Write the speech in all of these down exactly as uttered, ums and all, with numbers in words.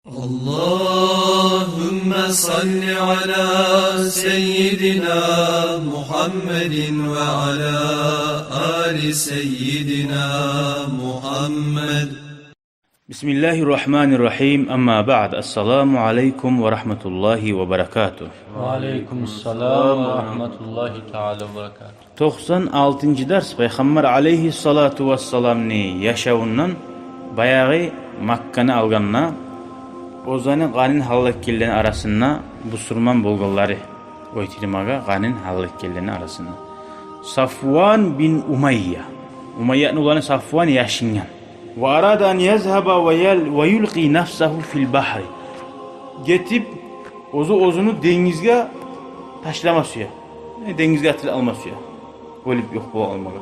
اللهم صل على سيدنا محمد وعلى آل سيدنا محمد. بسم الله الرحمن الرحيم. أما بعد. السلام عليكم ورحمة الله وبركاته. وعليكم السلام ورحمة الله تعالى وبركاته. Токъсан алтынчы дарс. Пайхаммар алейгьиссалату вассаламны яшавундан, баягъы Макканы алгъанда, оьзлени къанын гьаллакгенлени арасында бусурман болгъанлары, оьйтюрмеге къанын гьаллакгенлени арасында Сафван бин Умайя. Умайяны уланы Сафван яшынгъан. وأراد أن يذهب ويل-، ويلقي نفسه في البحر. Гетип, оьзю оьзюню денгизге ташлама сюе. Э, денгизге атылып къалма сюе. Оьлюп ёкъ болуп къалмагъа.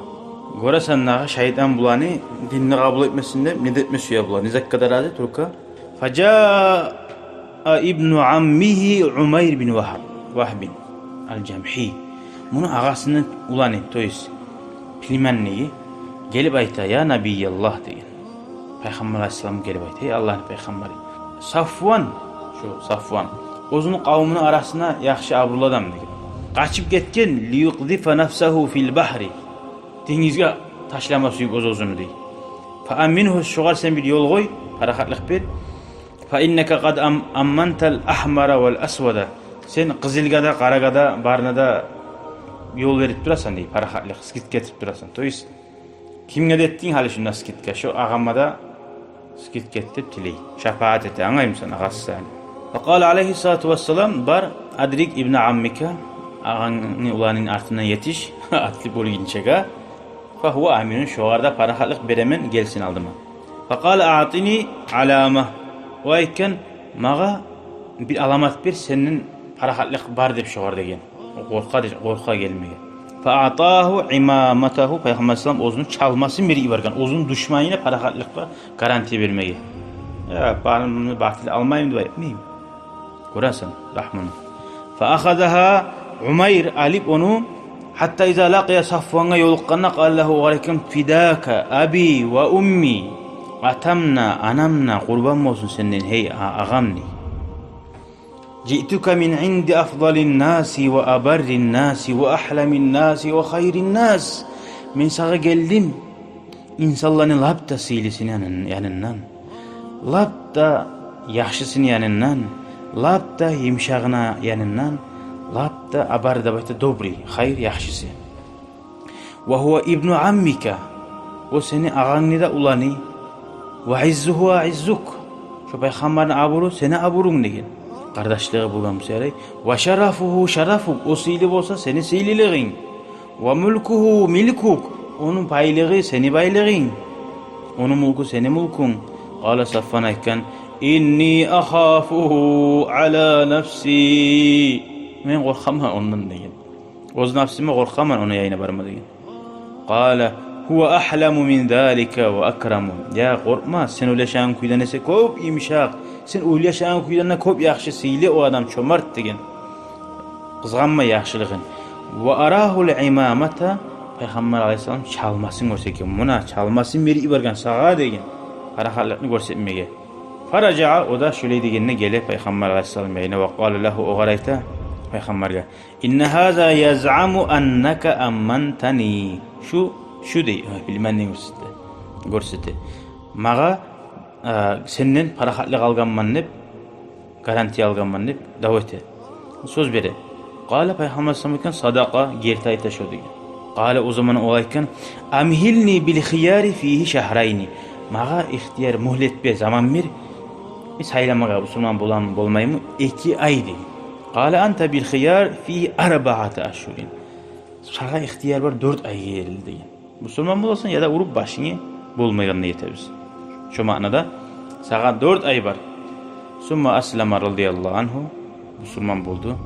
Гёресен, нагъы шайтан буланы динни къабул этмесин деп, не де этме сюе булар. Не затгъа да рази, только. فجاء ابن عمه عمير بن وهب، وهب الجمحي. Муну агъасыны уланы, то есть племянниги, гелип айта: «Я Набияллагь», — деген. Пайхаммар алейгьиссалам гелип айта: «Эй Аллагьны пайхаммары». Сафван, шо Сафван, оьзюню къавумуну арасында яхшы абурлу адам, деген. Къачып гетген, ليقذف نفسه في البحر. Денгизге ташлама сююп оьз-оьзюню, дей. فأمنه, шогъар сен бир ёл къой, парахатлыкъ бер. فإنك قد أم-، أمنت الأحمر والأسود. Сен къызылгъа да, къарагъа да, барына да ёл берип турасан, дей, парахатлыкъ, скидка этип турасан. То есть, кимге де этдинг гьали шунда скидка? Шо агъама да скидка эт деп тилей. Шапаат эте, англаймысан, агъасы сагъа. فقال عليه الصلاة والسلام: بل أدرك ابن عمك, агъангны уланын артындан етиш, атылып оьлгюнчеге. فهو أمين, шогъар да парахатлыкъ беремен, гелсин алдыма. فقال: أعطني علامة. О айтгъан: «Магъа бир аламат бер, сенден парахатлыкъ бар», — деп шогъар деген. О къоркъа де-, къоркъа гелмеге. فأعطاه عمامته, Пайхаммар алейгьиссалам оьзюню чалмасын берип йиберген, оьзюню душманына парахатлыкъгъа гарантия бермеге. Я, барын муну батыл алмайман деп айтмайман. Гёресен рагьмуну. فأخذها عمير, алып ону, حتى إذا لقي صفوان, ёлукъгъанда, قال له, огъар айтгъан: فداك أبي وأمي, атам да, анам да къурбан болсун сенден, гьей а-, агъам, дей. جئتك من عند أفضل الناس وأبر الناس وأحلم الناس وخير الناس. Мен сагъа гелдим инсанланы лап да сыйлысыны янын-, янындан, лап да яхшысыны янындан, лап да йымышагъыны янындан, лап да абар деп айта, добрый, хайыр, яхшысы. وهو ابن عمك, о сени агъангны да уланы. وعزه أعزك, шо пайхаммарны абуру сени абурунг, деген. Къардашлыгъы болгъан буса ярай. وشرفه شرفك, о сыйлы болса, сени сыйлылыгъынг. وملكه ملكك, ону байлыгъы сени байлыгъынг. Ону мулку сени мулкунг. قال صفوان, айтгъан: إني أخافه على نفسي. Мен къоркъаман ондан, деген. Оьз напсыма къоркъаман ону янына барма, деген. قال: هو أحلم من ذلك وأكرم. Я, къоркъма, сен ойлашагъан кюйден эсе кёп йымышакъ, сен ойлашагъан кюйден де кёп яхшы, сыйлы о адам, чомарт, деген. Къызгъанма яхшылыгъын. وأراه العمامة, Пайхаммар алейгьиссалам чалмасын гёрсетген. Муна чалмасын берип йиберген сагъа, деген. Парахатлыкъны гёрсетмеге. فرجع, о да шолай дегенде геле Пайхаммар алейгьиссалам янына, وقال له, огъар айта, Пайхаммаргъа: إن هذا يزعم أنك أمنتني. Шу, шу, дей, билменден гёрсете. Гёрсете. Магъа, э, сенден парахатлыкъ алгъанман деп, гарантия алгъанман деп дав эте. Сёз бере. قال, Пайхаммар алейгьиссалам айтгъан: صدق, герти айта шо, деген. قال, о заман ол айтгъан: أمهلني بالخيار فيه شهرين. Магъа ихтияр, мюгьлет бер, заман бер. Мен сайламагъа, бусурман боламы, болмаймы, эки ай, деген. قال: أنت بالخيار فيه أربعة أشهر. Сагъа ихтияр бар дёрт айгъа ерли, деген. Бусурман боласан яда уруп башынгны болмайгъанына етебиз. Шо маънада сагъа дёрт ай бар. ثم أسلم رضي الله عنه, бусурман болду.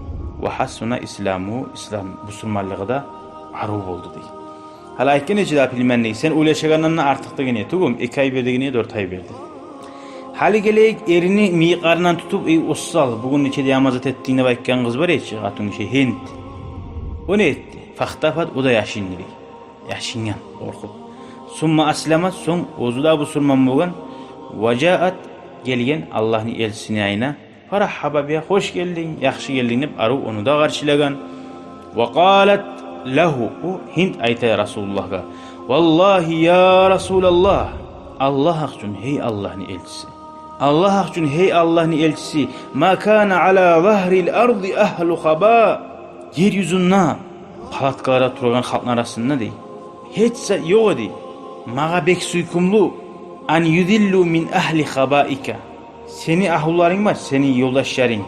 وحسن إسلامه, ислам, бусурманлыгъы да арив болду, дей. Гьали айтгъан эди чи дагъы билменден, сен ойлашагъандан да артыкъ деген эди, тюгюлмю, эки ай бер деген эди, дёрт ай берди. Гьали гелейик, эрини мыйыкъларындан тутуп: «Эй, осал, бугюн нечеде ямазат этдинг?» — деп айтгъан къыз бар эди чи, къатын гиши, Гьинд. О не этди? فاختفت, о да яшынды, дей. Яшынгъан, къоркъуп. ثم أسلمت, сонг оьзю де бусурман болгъан. وجاءت гелген Аллагьны элчисини янына. Фараххаба бига, хош гелдинг, яхшы гелдинг деп, арив ону да къаршылагъан. Ва къалат лагьу, бу Гьинд айта Расулуллагьгъа: «Валлагьи, я Расулаллагь, Аллагь гьакъ учун, гьей Аллагьны элчиси, Аллагь гьакъ учун, гьей Аллагьны элчиси, ма кана ала загьрил арзи агьлу хаба». Ер юзюнде палаткаларда турагъан халкъны арасында, дей, гьеч зат ёкъ эди магъа бек сюйкюмлю, ан юзиллу мин агьли хабаика. Сени агьлуларынг бар, сени ёлдашларынг.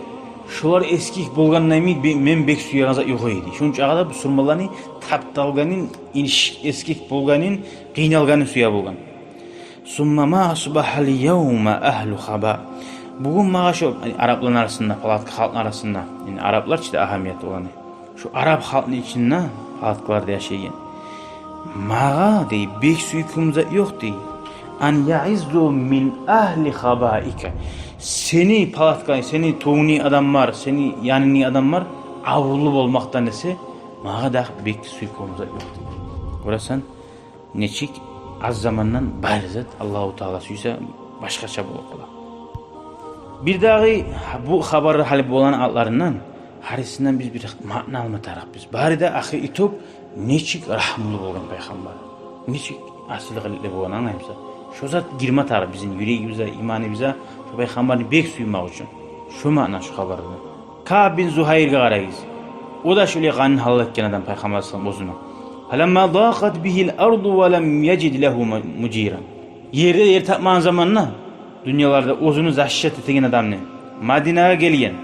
Шолар эсгик болгъанда йимик бе-, мен бек сюеген зат ёкъ эди. Шончагъа да бусурманланы тапталгъанын, инш-, эсгик болгъанын, къыйналгъанын сюе болгъан. Сумма ма асбагьал явма агьлу хаба. Бугюн магъа шо, яни, арапланы арасында, палатка халкъны арасында, яни, араплар чы да агьамияты оланы. Шо арап халкъны ичинде, палаткаларда яшайгъан. Магъа, дей, бек сюйкюмлю зат ёкъ, дей. Ан яъиззу мин агьли хабаика. Сени палатканг, сени тувунг адамлар, сени янынг адамлар абурлу болмакъдан эсе, магъа дагъы бек сюйкюмлю зат ёкъ, дей. Гёресен, нечик аз замандан бары зат, Аллагьу Таала сюйсе, башгъача болуп къала. Бирдагъы бу хабар гьали болгъан атларындан, гьарисинден биз бир маъна алма тарыкъ биз. Бары да ахыр итог, нечик рагьмулу болгъан пайхаммар, нечик асил къылыкълы болгъан, англаймысан? Шо зат гирме тарыкъ бизин юрегибизге, иманыбызгъа, шо пайхаммарны бек сюймек учун. Шо маъна шо хабарда. Каъб бин Зугьайрге къарагъыз. О да шолай къанын гьалал этген адам пайхаммар саллаллагьу алайгьи ва саллам оьзюню. Фаламма дакъат бигьил арду ва лам яжид лагьу му-, мужиран. Ерде ер тапмагъан заманда, дюньяларда оьзюню защита этеген адамны, Мадинагъа гелген.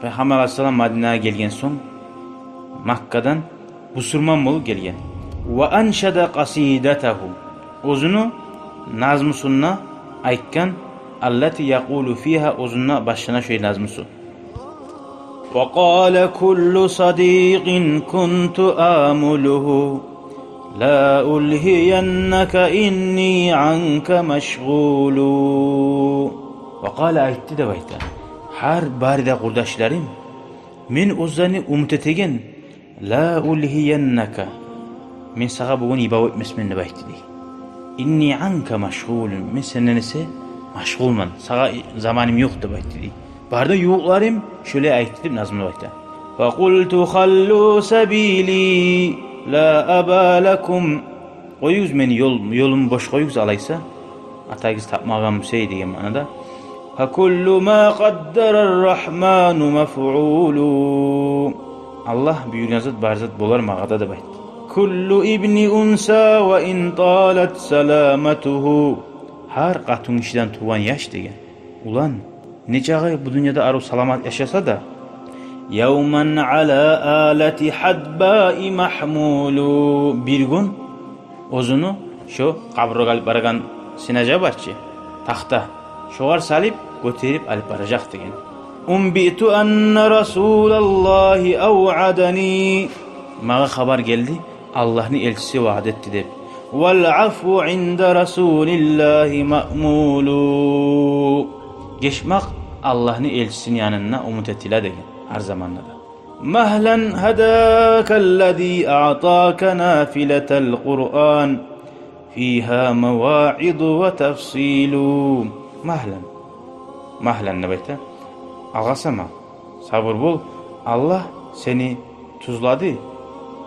Пайхаммар алайгьиссалам Мадинагъа гелген сонг, Маккадан бусурман болуп гелген. Ва аншада къасидатагьу. Оьзюню назмусун да айтгъан, аллати якъулу фигьа, оьзюню башлана шо назмусу. Ва къала куллу садикъин кунту амулугьу, ла улгьияннака инни анка машгъулу. Ва къала, айтды деп айта. Гьар бары да къурдашларым, мен оьзлени умут этеген, ла улгьияннака. Мен сагъа бугюн йыбав этмесмен деп айтды, дей. Инни анка машгъулун. Мен сенден эсе машгъулман. Сагъа заманым ёкъ деп айтды, дей. Бары да ювукъларым шолай айтды деп назмулай айта. Факъулту халлу сабили ла аба лакум. Къоюгъуз мени, ёл, ёлумну бош къоюгъуз алайса. Атагъыз тапмагъан буса деген маънада. Факуллу ма къаддарар рагьману мафъулу. Аллагь буюргъан зат, бар зат болар магъа да деп айтды. Куллу ибни унса ва ин талат саламатугьу. Гьар къатынгишиден тувгъан яш деген улан, нечакъы бу дюньяда арив саламат яшаса да, явман ала алати хадбаи махмулу. Бир гюн оьзюню шо къабургъа алып барагъан сенажа бар чы, тахта, шогъар салып, гётерип алып баражакъ деген. Унбиту анна расулаллагьи авъадани. Магъа хабар гелди, Аллагьны элчиси ваъда этди деп. Вал афву инда расулиллагьи маъмулу. Гечмек Аллагьны элчисини янында умут этиле деген, гьар заманда да. Магьлан гьадакаллази аътака нафилатал Къуръан, фигьа маваъизу ва тафсилу. Магьлан. Магьлан деп айта. Алгъасама. Сабур бол. Аллагь сени тюзледи,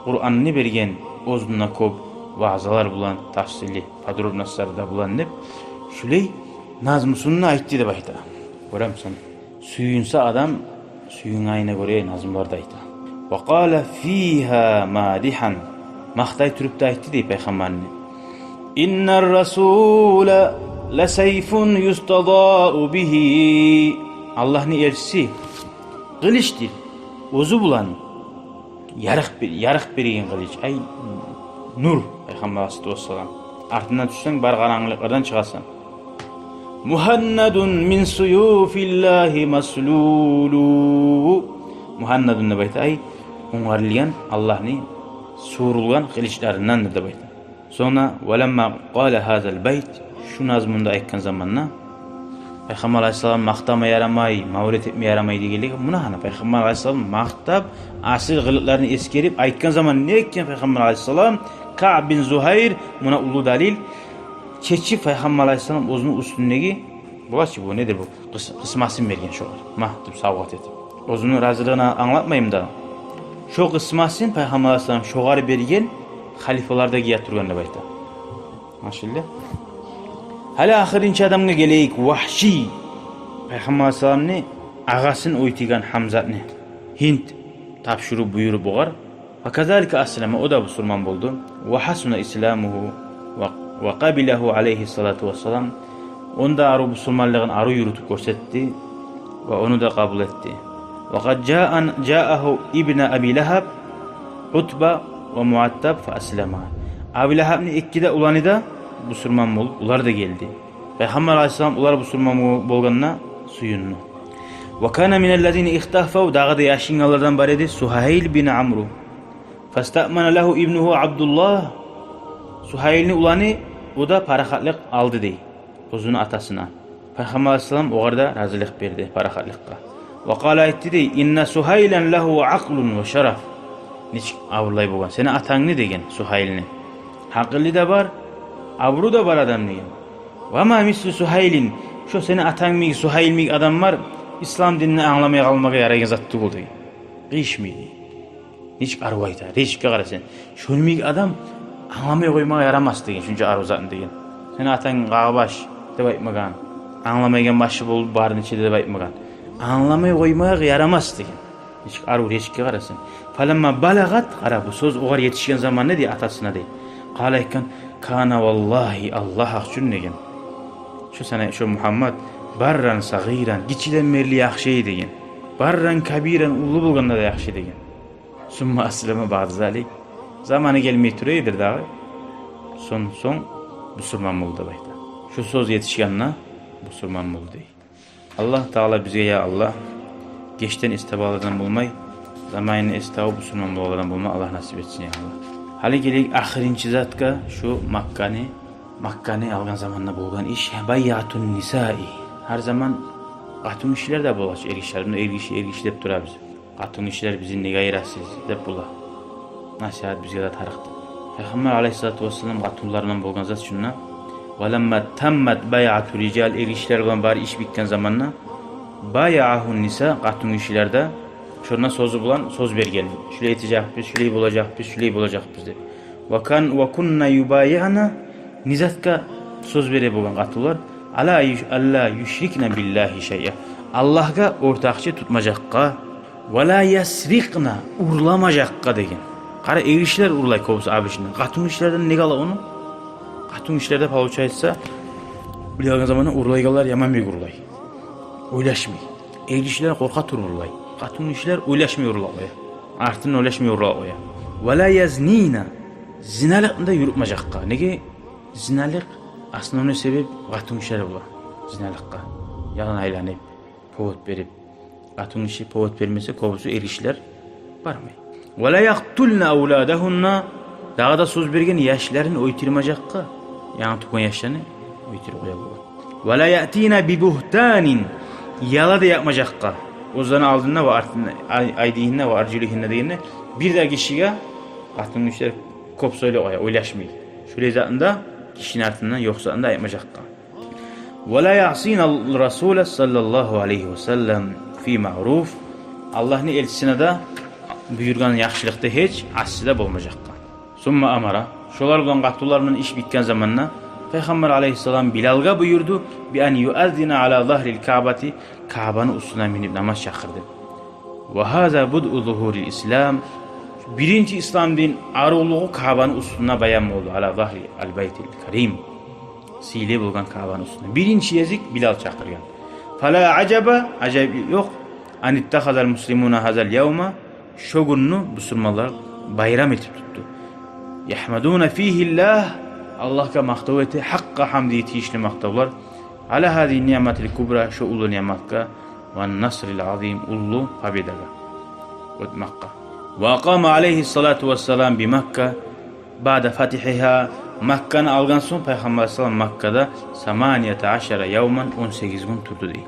Къуранны берген, оьзюнде кёп ваъзалар булан, тафсили, подробностлар да булан деп, шулай назмусун айтды деп айта. Гёремисен, сююнсе адам, сююнгенине гёре назмулар да айта. Ва къала фигьа мадигьан. Макътай туруп да айтды дей пайхаммарны. Иннар расула ласайфун юстадаъу бигьи. Аллагьны элчиси къылычдыр. Оьзю булан ярыкъ бе-, ярыкъ береген къылыч. Ай, нур, пайхаммар алайгьиссалату вассалам. Артына тюшсенг, бар къарангылыкълардан чыгъасан. Мугьаннадун мин суюфиллагьи маслулу. Мугьаннадун деп айта, ай, онгарылгъан Аллагьны суурулгъан къылычларындандыр деп айта. Сонг да, валамма къала гьазал байт, шу назмуну да айтгъан заманда, пайхаммар алайгьиссалам макътама ярамай, мавлет этме ярамай дегенлиги, муна гьана пайхаммар алайгьиссалам макътап, асил къылыкъларын эсгерип айтгъан заман не этген пайхаммар алайгьиссалам, Каъб бин Зугьайр, муна уллу далил, чечип пайхаммар алайгьиссалам оьзюню уьстюндеги Бола чы бу, недир бу? Къыс-, къысмасын берген шогъар. Ма деп савгъат этип. Оьзюню разилигин англатмайман да. Шо къысмасын Пайхаммар алайгьиссалам шогъар берген, халифалар да гие тургъан деп айта. Машалла. Гьали ахырынчы адамгъа гелейик, Вагьши. Пайхаммар алайгьиссаламны агъасын оьйтюген Гьамзатны Гьинд тапшуруп, буюруп огъар. Ва казалика аслама, о да бусурман болду. Ва гьасуна исламугьу ва, ва къабилагьу алайгьи ссалату ва ссалам. Онда арив бусурманлыгъын арив юрютюп гёрсетди ва ону да къабул этди. Ва къад жаан-, жаагьу ибна Аби Лагьаб, Утба ва Муаттаб фа аслама. Аби Лагьабны эки де уланы да бусурман болуп, олар да гелди. Пайхаммар алайгьиссалам олар бусурман бол-, болгъанына сююндю. Ва кана миналлазина ихтафав, дагъы да яшынганлардан бар эди Сугьайл бин Амру. Фастаъмана лагьу ибнугьу Абдуллагь. Сугьайлни уланы, о да парахатлыкъ алды дей оьзюню атасына. Пайхаммар алайгьиссалам огъар да разилик берди парахатлыкъгъа. Ва къала, айтды дей: «Инна Сугьайлан лагьу акълун ва шараф». Нечик авурлай болгъан. Сени атангны деген, Сугьайлни. Гьакъылы да бар, абуру да бар адам деген. «Ва ма мислу Сугьайлин». Шо сени атанг йимик, Сугьайл йимик адамлар ислам динни англамай къалмагъа ярайгъан зат тюгюл деген. Къыйышмай. Нечик арив айта, речке къара сен. Шону йимик адам англамай къоймагъа ярамас деген, шунча арив затны деген. Сени атанг къагъыбаш деп айтмагъан, англамайгъан башы болуп барын ичинде деп айтмагъан. Англамай къоймагъа ярамас деген. Нечик арив речке къара сен. Фаламма балагъат, къара, бу сёз огъар етишген заманда дей, атасына дей. Къала, айтгъан: «Кана валлагьи, Аллагь гьакъ учун», – деген. Шо сени, шо Мугьаммат, «барран сагъиран», гиччиден берли яхшы эди деген. «Барран кабиран», уллу болгъанда да яхшы деген. «Сумма аслама баъда залик». Заманы гелмей тура эди дагъы. Сонг, сонг бусурман болду деп айта. Шо сёз етишгенде бусурман болду дей. Аллагь Таала бизге, я Аллагь, гечден эс табагъанлардан болмай, заманында эс табып бусурман болагъанлардан болма Аллагь насип этсин, я Аллагь. Гьали гелейик ахырынчы затгъа, шу Макканы, Макканы алгъан заманда болгъан иш, байъатун нисаи. Гьар заман къатынгишилер де бола чы, эргишилер. Муна эргиши, эргиши деп турабыз. Къатынгишилер, бизин неге айырасыз деп бола. Насигьат бизге де тарыкъ. Пайхаммар алайгьиссалату вассалам къатынлар булан болгъан зат шунда. Ва ламма таммат байъату рижал, эргишилер булан бары иш битген заманда, байъагьун ниса, къатынгишилер де шонда сёзю булан сёз берген. Шулай этежекбиз, шулай болажакъбыз, шулай болажакъбыз деп. Ва кан-, ва кунна юбайиъна, не затгъа сёз бере болгъан къатынлар? Ала юш-, алла юшрикна биллагьи шайъа. Аллагьгъа ортакъчы тутмажакъгъа. Ва ла ясрикъна, урламажакъгъа деген. Къара, эргишилер урлай кёбюсю обычно. Къатынгишилерден неге ала ону? Къатынгишилерде, получается, билеген заманда урлайгъанлар яман бек урлай. Ойлашмай. Эргишилер къоркъа туруп урлай. Къатынгишилер ойлашмай урлап къоя. Артын ойлашмай урлап къоя. Ва ла язнина, зиналыкъны да юрютмежекге. Неге? Зиналыкъ основной себеп къатынгишилер бола. Зиналыкъгъа ялан айланып, повод берип. Къатынгиши повод бермесе, кёбюсю эргишилер бармай. Ва ла якътулна авладагьунна, дагъы да сёз берген, яшларын оьлтюрмежекге. Янгы тувгъан яшларын оьлтюрюп къоя болгъан. Ва ла яътина би бугьтанин, яла да якъмажакъгъа. Оьзлени алдында ва артында, ай-, айдигьинде ва аржулигьинде дегенде, бир де гишиге, къатынгишилер кёп сёйлеп къоя, ойлашмай. Шулай затны да гишини артындан ёкъ затны да айтмажакъгъа. Ва ла яъсина расула саллаллагьу алайгьи ва саллам фи маъруф. Аллагьны элчисине де буюргъан яхшылыкъда гьеч асси де болмажакъгъа. Сумма амара. Шолар булан, къатынлар булан иш битген заманда Пайхаммар алайгьиссалам Билалгъа буюрду: би ан юаззина ала загьрил Каъбати, Каъбаны уьстюне минип намаз чакъыр деп. Ва гьаза будъу зугьурил ислам. Биринчи ислам дин аривлугъу Каъбаны уьстюнде баян болду. Ала загьрил байтил карим. Сыйлы болгъан Каъбаны уьстюнде. Биринчи гезик Билал чакъыргъан. Фала ажаба, ажайып ёкъ. Ан иттахазал муслимуна гьазал явма. Шо гюнню бусурманлар байрам этип тутду. Яхмадуна фигьи Ллагь, Аллагьгъа макътав эте, гьакъкъа гьамди, тийишли макътавлар. Ала гьазигьи ниъматил кубра, шо уллу ниъматгъа, ва насрил азим, уллу победагъа. Оьтмакъгъа. Ва акъама алайгьиссалату вассалам би Макка, баъда фатигьигьа, Макканы алгъан сонг Пайхаммар алайгьиссалам Маккада саманията ашара явман, он сегиз гюн турду дей.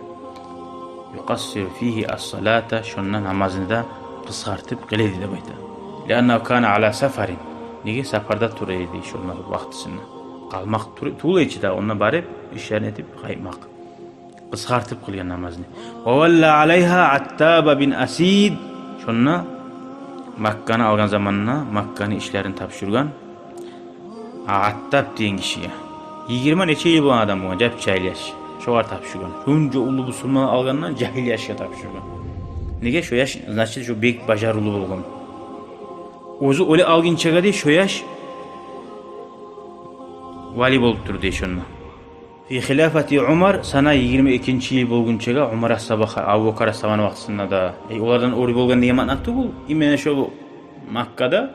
Юкъассиру фигьи ассалата, шонда намазны да къысгъартып къыла эди деп айта. Лианнагьу кана ала сафарин. Неге, сапарда тура эди шонда вакътисинде. Къалмакъ тур-, тюгюл эди чи де, онда барып, ишлерин этип къайтмакъ. Къысгъартып къылгъан намазны. Ва валла алайгьа Аттаба бин Асид. Шонда Макканы алгъан заманда Макканы ишлерин тапшургъан Аттаб деген гишиге. Йигирма нече йыл болгъан адам болгъан, жап-жагьил яш. Шогъар тапшургъан. Шунча уллу бусурман алгъанда жагьил яшгъа тапшургъан. Неге? Шо яш, значит, шо бек бажарывлу болгъан. Оьзю оьле алгъынчагъа дей шо яш вали болуп тур дей шонда. Фи хилафати Умар, сана йигирма экинчи йыл болгъунчагъа Умар асгьаба, Абубакар асгьабаны вакътисинде де. Э, олардан оьр болгъан деген маъна тюгюл. Именно шо Маккада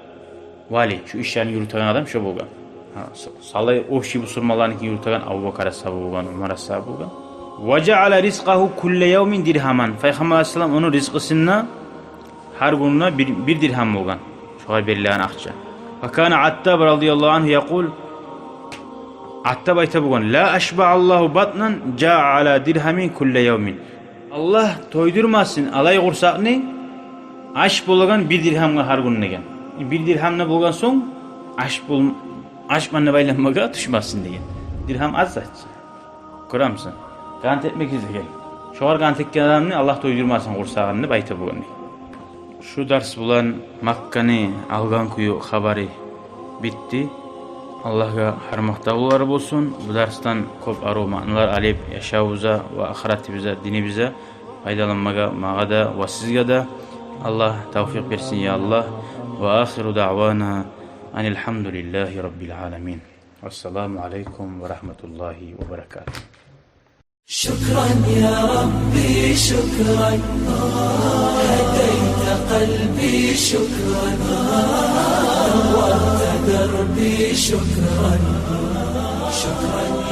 вали, шо ишлени юрютеген адам шо болгъан. Гьа, с-, салай общий бусурманланыки юрютеген Абубакар асгьаба болгъан, Умар асгьаба болгъан. Ва жаала ризкъагьу кулла явмин диргьаман. Пайхаммар алайгьиссалам ону ризкъысын да гьар гюнюне бир, бир диргьам болгъан. Шогъар берилеген акъча. Ва кана Аттаб радияллагьу ангьу якъул, Аттаб айта болгъан: «Ла ашба Аллагьу батнан жаа ала диргьамин кулла явмин». Аллагь тойдурмасын алай къурсакъны, ач болагъан бир диргьамгъа гьар гюн деген. Бир диргьам да болгъан сонг, ач бол-, ачман деп айланмагъа тюшмесин деген. Диргьам аз зат. Гёремисен? Къант этмек излеген. Шогъар къант этген адамны Аллагь тойдурмасын къурсагъын деп айта болгъан. Шу дарс булан Макканы алгъан кюю хабары битди. Аллагьгъа гьар макътавлар болсун. Бу дарсдан кёп арив маъналар алып, яшавубузда ва ахыратыбызда, динибизде пайдаланмагъа магъа да ва сизге де Аллагь тавфикъ берсин, я Аллагь. Ва ахиру даъвана анил гьамдулиллагьи раббил аламин. Вассаламу алайкум ва рагьматуллагьи ва баракатугь. شكرا يا ربي، شكرا. هديت قلبي، شكرا. نورت دربي، شكرا. شكرا.